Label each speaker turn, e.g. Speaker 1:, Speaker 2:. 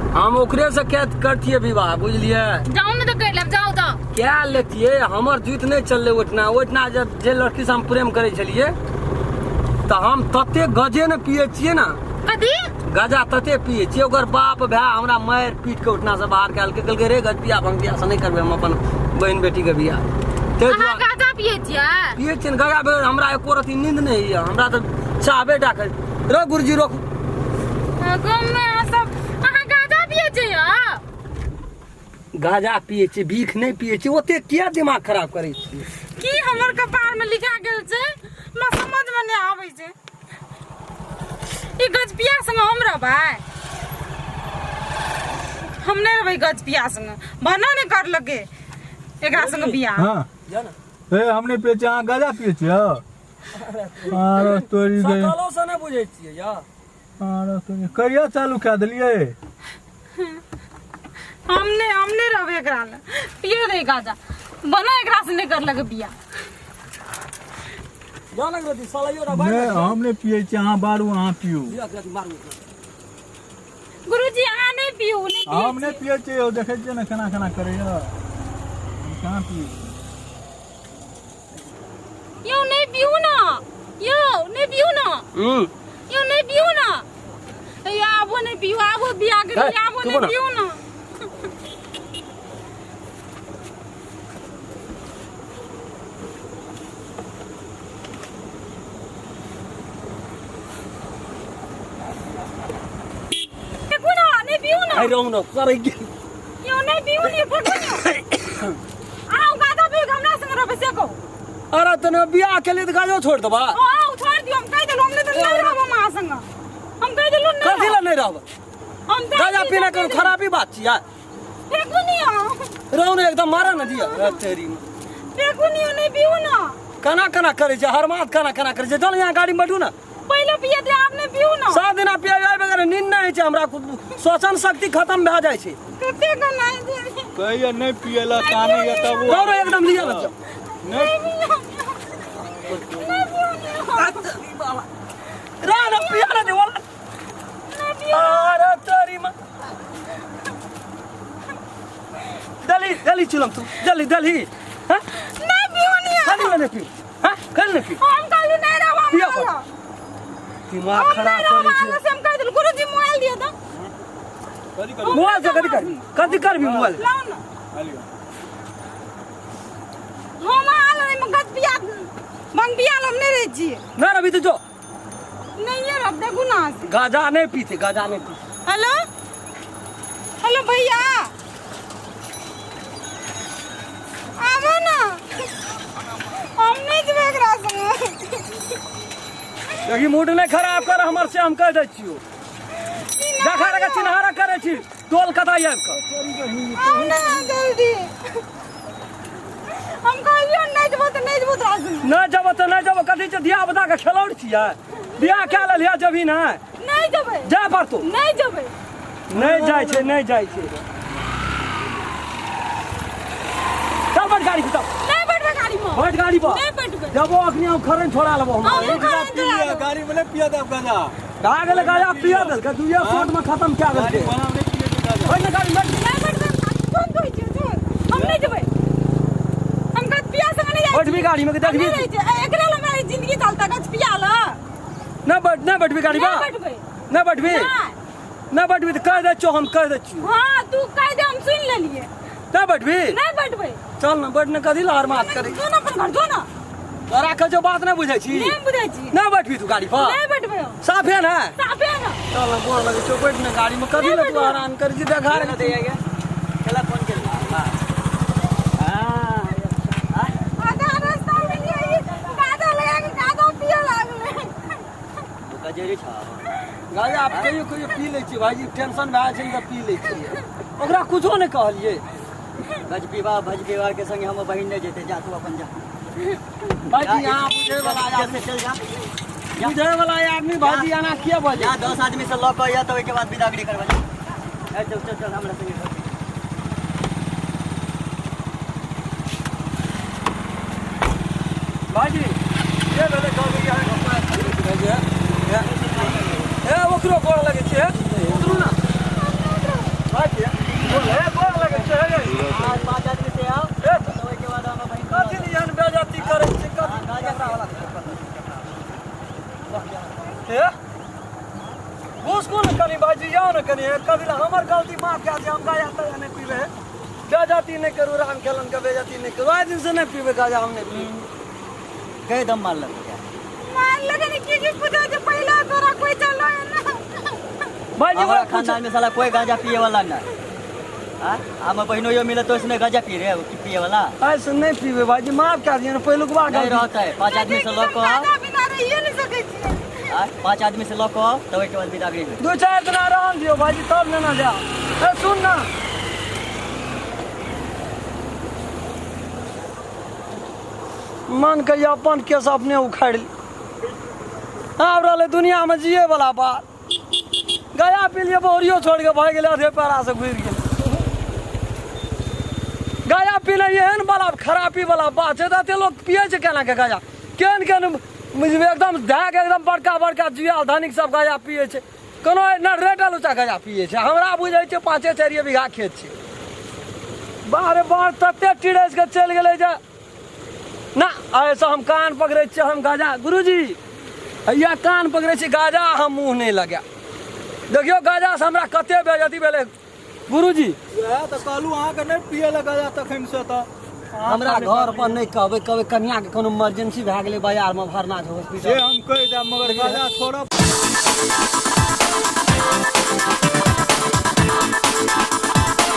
Speaker 1: हम ओकरे से कै करतियै विवाह, बुझलियै?
Speaker 2: जाउ ने तऽ करि लेब, जाउ तऽ।
Speaker 1: कै लेतियै, हमर जुति नहि चललै ओहिठिना। ओहिठिना जब जे लड़की से हम प्रेम करै छलियै तऽ हम तते गजे ने पियै छियै ने।
Speaker 2: कथी?
Speaker 1: गजा तते पियै छियै, ओकर बाप भाय हमरा मारि पीट के ओहिठिना से बाहर कए देलकै। कहलकै रे गजपिया भंगपिया से नहि करबै हम अपन बहिन बेटी के बियाह। ताहि
Speaker 2: अहाँ
Speaker 1: दुआरे
Speaker 2: गाजा पियै छियै?
Speaker 1: पियै छियै ने गजा बगैर हमरा एको रत्ती नींद नहि होइए। हमरा तऽ चाहबे टा करी। रो गुरुजी रोकू।
Speaker 2: गाँवमे अहाँ सब अहाँ गाजा पियै छियै?
Speaker 1: गाजा पियै छियै, भीख नहि पियै छियै। ओते किया दिमाग खराब करै छियै?
Speaker 2: की हमर कपारमे लिखा गेल छै, हमरा समझमे नहि आबै छै। ई गजपिया संगे हम रहबै? हम नहि रहबै गजपिया संगे। भना नहि करलकै एकरा संगे बियाह।
Speaker 3: हाँ।
Speaker 1: जा ने।
Speaker 3: ए, हम नहि पियै छियै, अहाँ गाजा पियै छियै? आरो तोरी गई।
Speaker 1: सकलो से नहि बुझै छियै या।
Speaker 3: आरो तोरी कहिया चालू कए देलियै?
Speaker 2: हम नहि रहबै एकरा लए। पियो दे गाजा, बना एकरा से नहि करलकै बियाह।
Speaker 1: जा ने रति सलाइयो रा।
Speaker 3: नहि, हम नहि पियै छियै, अहाँ बारू, अहाँ पियू।
Speaker 1: मारू।
Speaker 2: गुरुजी, अहाँ नहि पियू, नहि पियै।
Speaker 3: हम नहि पियै छियै। यौ, देखै छियै ने केना केना करैया, हम कहाँ पियै छियै?
Speaker 2: यौ, नहि पियू ना। यौ, नहि पियू ना। यौ, नहि पियू ना। यौ, आबो नहि पियू, आबो बियाह करी।
Speaker 1: हे,
Speaker 2: आबो
Speaker 1: तू
Speaker 2: नहि
Speaker 1: बना।
Speaker 2: पियू ना। देखू ना, नहि पियू ना।
Speaker 1: आइ रहू ने सरै गेल।
Speaker 2: यौ, नहि पियू ने, फेकू ने। अहाँ गाजा पी के हमरा संग रहबै से कहू।
Speaker 1: अरे तने बियाह के लिए तऽ गाजो छोड़ देबा?
Speaker 2: हाँ, ओ छोड़ दियौ। हम कहि देलहुँ, हम नहि तऽ नहि रहब हम अहाँ संग। हम कहि देलहुँ नहि।
Speaker 1: कथी लए नहि रहब?
Speaker 2: हम तऽ
Speaker 1: गाजा पीना कोनो खराबी बात छियै?
Speaker 2: फेकू ने यौ।
Speaker 1: रहू ने, एकदम मारा ने दिया अरे तेरी में।
Speaker 2: फेकू ने यौ, नहि पियू ना।
Speaker 1: केना केना करै छै हरमाद, केना केना करै छै। चल यहाँ गाड़ी में बैठू ने।
Speaker 2: पहिले पियत रहे, आब नहि पियू ना।
Speaker 1: 7 दिना पिया बगैर नींद नहि होइ छै हमरा, श्वसन शक्ति खत्म भए जाइ छै।
Speaker 2: कते गनाइ छै।
Speaker 3: कहैया नहि पियला कानैया तब ओ।
Speaker 1: दौड़ो एकदम लिअ बच्चा।
Speaker 3: नहि।
Speaker 2: नहि पियू ने।
Speaker 1: रा ना पिया ना दे वाला। अरे तेरी मां, दली दली चुलम तू जल्दी दली। हां,
Speaker 2: नहि पियू ने।
Speaker 1: खाली नहीं पी। हां, खाली नहीं पी।
Speaker 2: हम कहलु नहि रहब हम।
Speaker 1: पिया पर।
Speaker 2: रहब।
Speaker 1: दिमाग
Speaker 2: हम
Speaker 1: खराब
Speaker 2: नहि रहब
Speaker 1: करै छै।
Speaker 2: अहाँ से हम कहि देलहुँ। गुरुजी, मोबाइल दिअ तऽ।
Speaker 3: कथी करू?
Speaker 1: मोबाइल से कथी करबी? कथी करबी मोबाइल?
Speaker 2: लाउ ने।
Speaker 3: हालियो।
Speaker 2: हम अहाँ लग गज पिया भंग पिया हम नहि रहै छियै।
Speaker 1: ना रवि तो जो।
Speaker 2: नहीं रहब, देखू ना अहाँ से।
Speaker 1: गाजा नहीं पीते, गाजा नहीं पीते।
Speaker 2: हेलो हेलो भैया, आबो ना, हम नहीं जेबै एकरा संगे।
Speaker 1: देखी, मूड नहीं खराब कर हमर से, हम कह दै छियो। देखा रखा चिन्हारा करै छी टोल कतऽ आबि कऽ।
Speaker 2: आउ ना जल्दी। हम कहलियो नहीं जेबो तऽ नहीं जेबो तोरा संगे।
Speaker 1: नहि जेबो तऽ नहि जेबो। कथी छै, धिया पुता के खेलौड़ छियै? बियाह कए लेलियै, जेबही नहि?
Speaker 2: नहीं जेबै।
Speaker 1: जाय पड़तौ।
Speaker 2: नहीं जेबै।
Speaker 1: नहि जाइ छै, नहि जाइ छै। चल बैठ गाड़ी पर, चल।
Speaker 2: नहीं बैठबै गाड़ी में।
Speaker 1: बैठ गाड़ी पर।
Speaker 2: नहीं बैठबै।
Speaker 1: जबो अखनी हम खरन छोड़ा लेबो हम।
Speaker 2: हमहूँ खरन छोड़ा लेबो।
Speaker 3: गाड़ी में नहि पिया देब गाजा।
Speaker 1: भए गेलै, गाजा पिया देलकै, दुइये शॉट में खत्म कए
Speaker 3: गाड़ी
Speaker 1: देलकै।
Speaker 3: वाला नहि पियै छै गाजा।
Speaker 1: बैठ ने गाड़ी, बैठ।
Speaker 2: नहीं बैठबै। कोन कहै छियै? छोड़, हम नहीं जेबै। हम गज पिया संगे नहीं जाइ।
Speaker 1: बैठबी गाड़ी में कि
Speaker 2: हम
Speaker 1: देखबी?
Speaker 2: नहीं रहै छियै। एकरा लए हमरा जिंदगी चलता गज पिया लए।
Speaker 1: नहि बैठ, नहि बैठबी गाड़ी
Speaker 2: नहीं
Speaker 1: पर?
Speaker 2: बैठबै।
Speaker 1: नहि बैठबी?
Speaker 2: नहीं।
Speaker 1: नहि बैठबी तऽ कहि दै छियौ, हम कहि दै छियौ।
Speaker 2: हाँ, तू कहि दे, हम सुनि लेलियै।
Speaker 1: नहि बैठबी?
Speaker 2: नहीं बैठबै।
Speaker 1: चल ने, बैठ ने। कथी लए हरमाद करै?
Speaker 2: जो ना अपन घर जो ना।
Speaker 1: तोरा कहै छौ, बात नहि बुझै छी?
Speaker 2: नहीं बुझै छी।
Speaker 1: नहि बैठबी तू गाड़ी पर?
Speaker 2: नहीं बैठबै हम।
Speaker 1: साफे ने?
Speaker 2: साफे ना।
Speaker 1: चल ने, गोर लगै छौ, बैठ ने गाड़ी में। कथी लए तू हरान करै छी? देखा रे।
Speaker 4: केला फोन केलक?
Speaker 2: आधा रास्ता में लिए गाजा लगा के गाजा पिए लागलै।
Speaker 4: गजेरी छ।
Speaker 1: गाड़ी आब कहियो कहियो पी लै छियै भाईजी, टेंशन भए जाइ छै ने तऽ पी लै छियै। ओकरा कुछो नहि कहलियै।
Speaker 4: गजपीबा भजपीबा के संगे हमर बहिन नहि जेतै। जा, तू अपन जा।
Speaker 1: भाईजी, यहाँ बुझै वाला आदमी
Speaker 4: चल जा।
Speaker 1: बुझै वाला आदमी भाईजी, एना किया बजै?
Speaker 4: जा, 10 आदमी से लऽ कऽ या तऽ ओहिके बाद बिदागरी करबा। जा, ए, चल चल चल हमरा संगे घर।
Speaker 1: भाईजी, जे भेलै कहबै कि अहाँके पाइ भाईजी। हे हे, ओकरो गोर लगै छै। उतरू ने। कनी कभी हमर गलती माफ कए दिअ, हम गाजा ताजा नहि पीबै, बेजती नहि करू, राम खेलन के बेजती नहि करू। आइ दिन से नहि पीबै गाजा, हम नहि पीबै।
Speaker 4: कई दम मारलक क्या?
Speaker 2: मारलक ने की की पूछो जे पहिला तोरा कोई चलो है ना।
Speaker 1: भाईजी
Speaker 4: हमारा
Speaker 1: ओकरा पूछ
Speaker 4: खानदान में साला कोई गांजा पिए वाला ना। हाँ, हम बहनों यो मिले तो इसने गांजा पी रहे हो कि पिए वाला?
Speaker 1: ऐसे नहि पीबै भाईजी, माफ कए दिअ ने, पहिलुकबा
Speaker 4: नहीं
Speaker 1: गलती।
Speaker 4: रहता है। 5 आदमी से लऽ कऽ
Speaker 2: गाजा बिना रहिए नहीं सकै छियै।
Speaker 4: हाँ, 5 आदमी से लऽ कऽ तब ओहिके बाद बिदागरी भेल।
Speaker 1: 2-4 दिना रहन दियौ भाईजी, तब लेना जाओ। ए सुन ना, मन कहिया अपन केस अपने उखाड़ि ली। आब रहलै दुनिया में जिए वाला बात। गया पी लिए बहुरियो छोड़ के भागि गेलै, अधे पैरा से घुरि गेलै। गया पीने एहन वाला खराबी वाला बात छै, तऽ एते लोक पियै छै केना के गया? केहन केहन एकदम धए के एकदम बड़का बड़का जुआल धनिक सब गया पियै छै। कोनो न रेटल ऊँचा गया पियै छै। हमरा बुझै छै 5-4 बीघा खेत छै। बारे बार तते टिरैस के चलि गेलै जे ना। ऐसा हम कान पकड़ै छियै, हम गाजा गुरुजी हैया कान पकड़ै छी, गाजा हम मुँह नहि लगायब। देखियौ गाजा से हमरा कते बेइज्जती भेलै गुरुजी।
Speaker 3: वएह तऽ कहलहुँ अहाँके नहि पियै लए गाजा तखन से तऽ
Speaker 1: हमरा घर पर नहि कहबै, कहबै कनियाके कोनो इमरजेंसी भए गेलै बाजारमे भरना छै
Speaker 3: से
Speaker 1: हॉस्पिटल।
Speaker 3: हम कहि देब, मगर गाजा छोड़ब।